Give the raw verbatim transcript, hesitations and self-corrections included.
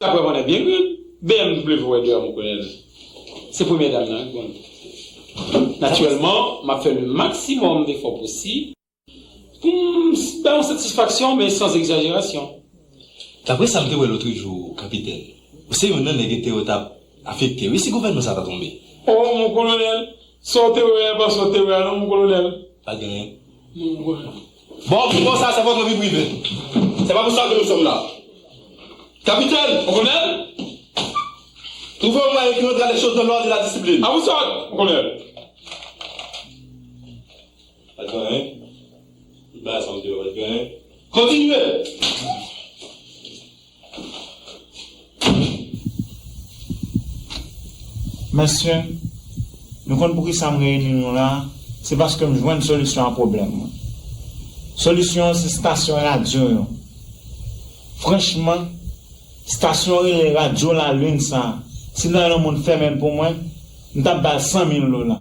Daprè mwen, byen grenn. B M W wè deyò, mon kolonèl. Se premyè dam nan, wi, bon. Natirèlman, m ap fè le maksimòm defò posib pou m bay yon satisfaksyon, men san egzajerasyon. Daprè sa m te wè lòt jou, kapitèn, ou se youn nan nèg enteryo t ap afekte, wi, si gouvènman sa ta tonbe. Oh, mon kolonèl, sa w te wè a pa sa w te wè a, non, mon kolonèl. Pa gen anyen. Non, mon kolonèl. Bon, pou konsa, se votre vie privée. C'est pas pour ça que nous sommes là. Capitaine! Mon colonel! Trouvez un moyen qui rendra les choses dans l'ordre et la discipline. À vous autres, mon colonel. Pas de rien. Il va s'en dire, pas de rien. Continuez! Mesye, nou konn poukisa m reyini nou la? Se paske m jwenn solisyon a pwoblèm mwen. Solisyon an se stasyon radyo yo. Franchman, stasyon rele Radyo Lalin sa, si m ta jwenn yon moun fèmen l pou mwen, m t ap ba l san mil dola.